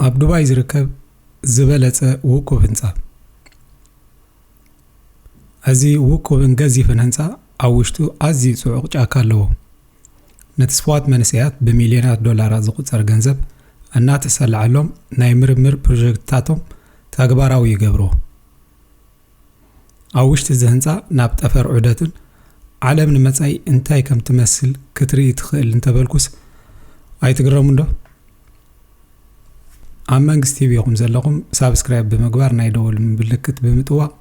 ኣብ ዱባይ ዝርከብ ዝበለጸ ውቁብ ህንጻ። እዚ ውቁብን ገዚፍን ህንጻ ኣብ ውሽጡ ኣዝዩ ጽዑቕ ጫካ ኣለዎ። ነቲ ስፍዋት መንእሰያት ብሚልዮናት ዶላራት ዝቑጸር ገንዘብ እናተሰልዓሎም ናይ ምርምር ፕሮጀክትታቶም ተግባራዊ ይገብርዎ። ኣብ ውሽጢ እዚ ህንጻ ናብ ጠፈር ዑደትን ዓለም ንመጻኢ እንታይ ከም ትመስል ክትርኢ ትኽእል እንተበልኩስ ኣይትግረሙን ዶ? ኣብ መንግስቲ ቲቪ ኢኹም ዘለኹም ሳብስክራይብ ብምግባር ናይ ደወል ምልክት ብምጥዋቕ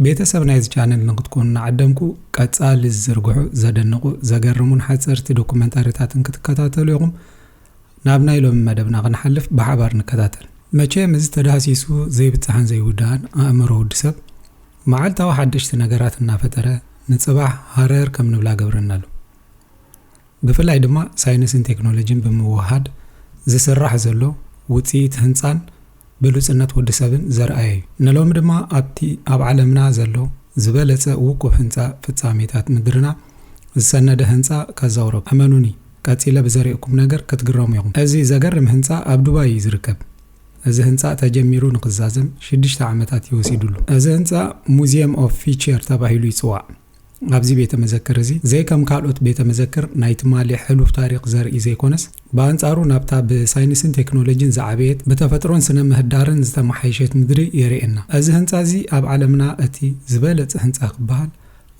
ቤተሰብ ናይዚ ቻነል ንክትኮኑ እናዓደምኩ ቀጻሊ ዝዝርግሑ ዘደንቑ ዘገርሙን ሓጸርቲ ዶኩመንታሪታትን ክትከታተሉ ኢኹም። ናብ ናይ ሎሚ መደብና ክንሓልፍ ብሓባር ንከታተል። መቸም እዚ ተዳህሲሱ ዘይብጻሕን ዘይውዳእን ኣእምሮ ወዲ ሰብ መዓልታዊ ሓደሽቲ ነገራት እናፈጠረ ንጽባሕ ሃረር ከም ንብላ ገብረና ኣሎ። ብፍላይ ድማ ሳይንስን ቴክኖሎጂን ብምውሃድ ዝስራሕ ዘሎ ውጽኢት ህንጻን ብሉጽነት ወዲ ሰብን ዘርኣየ እዩ። ንሎሚ ድማ ኣብቲ ኣብ ዓለምና ዘሎ ዝበለጸ ውቁብ ህንጻ ፍጻሜታት ምድርና ዝሰነደ ህንጻ ከዛውረኩም። እመኑኒ፣ ቀጺለ ብዘርእየኩም ነገር ክትግረሙ ኢኹም። እዚ ዘገርም ህንጻ ኣብ ዱባይ እዩ ዝርከብ። እዚ ህንጻ ተጀሚሩ ንክዛዘም ሽዱሽተ ዓመታት እዩ ወሲዱሉ። እዚ ህንጻ ሙዚየም ኦፍ ፊቸር ተባሂሉ ይጽዋዕ። ኣብዚ ቤተ መዘክር እዚ ዘይከም ካልኦት ቤተ መዘክር ናይ ትማሊ ሕሉፍ ታሪኽ ዘርኢ ዘይኮነስ፣ ብኣንጻሩ ናብታ ብሳይንስን ቴክኖሎጂን ዝዓበየት ብተፈጥሮን ስነ ምህዳርን ዝተመሓየሸት ምድሪ የርእየና። እዚ ህንጻ እዚ ኣብ ዓለምና እቲ ዝበለጸ ህንጻ ክበሃል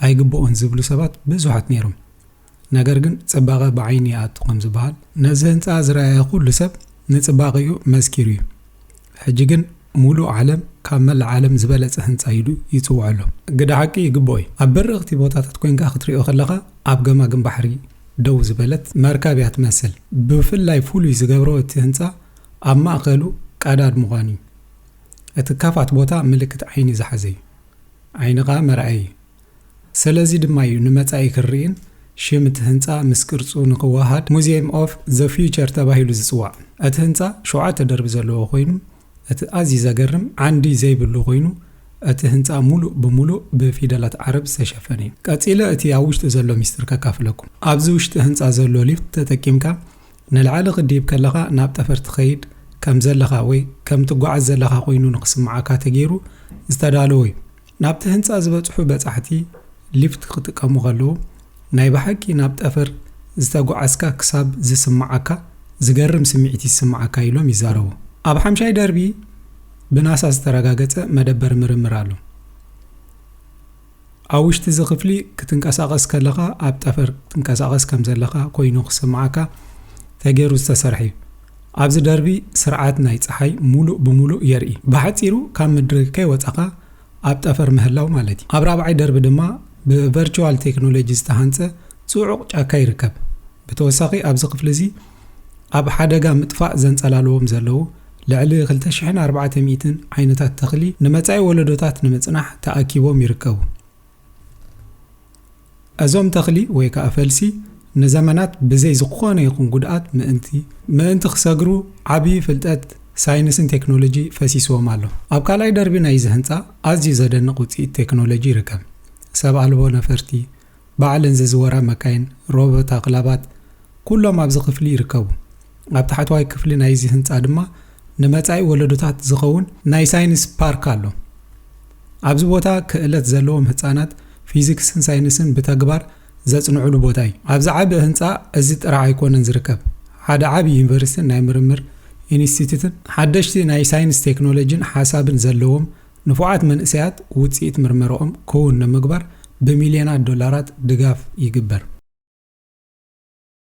ኣይግብኦን ዝብሉ ሰባት ብዙሓት ነይሮም። ነገር ግን ጽባቐ ብዓይኒ ይኣቱ ከም ዝበሃል፣ ነዚ ህንጻ ዝረኣየ ኩሉ ሰብ ንጽባቐኡ መስኪሩ እዩ። ሕጂ ግን ሙሉእ ዓለም ካብ መላእ ዓለም ዝበለጸ ህንጻ ኢሉ ይጽውዖ ኣሎ። ግደ ሓቂ ይግብኦ እዩ። ኣብ በረኽቲ ቦታታት ኮይንካ ክትሪኦ ከለኻ ኣብ ገማግም ባሕሪ ደው ዝበለት መርከብ እያ ትመስል። ብፍላይ ፍሉይ ዝገብሮ እቲ ህንጻ ኣብ ማእከሉ ቀዳድ ምዃኑ እዩ። እቲ ከፋት ቦታ ምልክት ዓይኒ ዝሓዘ እዩ። ዓይኒ ኸኣ መርኣዪ እዩ። ስለዚ ድማ እዩ ንመጻኢ ክርኢን ሽም እቲ ህንጻ ምስ ቅርጹ ንክወሃድ ሙዚየም ኦፍ ዘ ፊውቸር ተባሂሉ ዝጽዋዕ። እቲ ህንጻ ሸውዓተ ደርቢ ዘለዎ ኮይኑ፣ እቲ ኣዝዩ ዘገርም ዓንዲ ዘይብሉ ኮይኑ፣ እቲ ህንጻ ሙሉእ ብሙሉእ ብፊደላት ዓረብ ዝተሸፈነ እዩ። ቀጺለ እቲ ኣብ ውሽጢ ዘሎ ሚስጥር ከካፍለኩም። ኣብዚ ውሽጢ ህንጻ ዘሎ ሊፍት ተጠቂምካ ንላዕሊ ክድይብ ከለኻ ናብ ጠፈር ትኸይድ ከም ዘለኻ ወይ ከም ትጓዓዝ ዘለኻ ኮይኑ ንክስምዓካ ተገይሩ ዝተዳለወ እዩ። ናብቲ ህንጻ ዝበጽሑ በጻሕቲ ሊፍት ክጥቀሙ ከለዉ ናይ ብሓቂ ናብ ጠፈር ዝተጓዓዝካ ክሳብ ዝስምዓካ ዝገርም ስምዒት ይስምዓካ ኢሎም ይዛረቡ። ኣብ ሓምሻይ ደርቢ ብናሳ ዝተረጋገጸ መደበር ምርምር ኣሎ። ኣብ ውሽጢ እዚ ክፍሊ ክትንቀሳቐስ ከለኻ ኣብ ጠፈር ትንቀሳቐስ ከም ዘለኻ ኮይኑ ክስምዓካ ተገይሩ ዝተሰርሐ እዩ። ኣብዚ ደርቢ ስርዓት ናይ ጸሓይ ሙሉእ ብሙሉእ የርኢ። ብሓጺሩ ካብ ምድሪ ከይወጻኻ ኣብ ጠፈር ምህላው ማለት እዩ። ኣብ ራብዓይ ደርቢ ድማ ብቨርቹዋል ቴክኖሎጂ ዝተሃንጸ ጽዑቕ ጫካ ይርከብ። ብተወሳኺ ኣብዚ ክፍሊ እዚ ኣብ ሓደጋ ምጥፋእ ዘንጸላልዎም ዘለዉ ልዕሊ ክልተ ሽሕን ኣርባዕተ ሚእትን ዓይነታት ተኽሊ ንመጻኢ ወለዶታት ንምጽናሕ ተኣኪቦም ይርከቡ። እዞም ተኽሊ ወይ ከኣ ፈልሲ ንዘመናት ብዘይ ዝኾነ ይኹን ጉድኣት ምእንቲ ምእንቲ ክሰግሩ ዓቢ ፍልጠት ሳይንስን ቴክኖሎጂ ፈሲስዎም ኣሎ። ኣብ ካልኣይ ደርቢ ናይዚ ህንጻ ኣዝዩ ዘደንቕ ውጽኢት ቴክኖሎጂ ይርከብ። ሰብ ኣልቦ ነፈርቲ፣ ባዕለን ዝዝወራ መካይን፣ ሮቦት ኣኽላባት፣ ኩሎም ኣብዚ ክፍሊ ይርከቡ። ኣብ ታሕተዋይ ክፍሊ ናይዚ ህንጻ ድማ ንመጻኢ ወለዶታት ዝኸውን ናይ ሳይንስ ፓርክ ኣሎ። ኣብዚ ቦታ ክእለት ዘለዎም ህጻናት ፊዚክስን ሳይንስን ብተግባር ዘጽንዕሉ ቦታ እዩ። ኣብዚ ዓቢ ህንጻ እዚ ጥራሕ ኣይኮነን ዝርከብ። ሓደ ዓቢ ዩኒቨርሲቲን ናይ ምርምር ኢንስቲትዩትን ሓደሽቲ ናይ ሳይንስ ቴክኖሎጂን ሓሳብን ዘለዎም ንፉዓት መንእሰያት ውጽኢት ምርመርኦም ክውን ንምግባር ብሚልዮናት ዶላራት ድጋፍ ይግበር።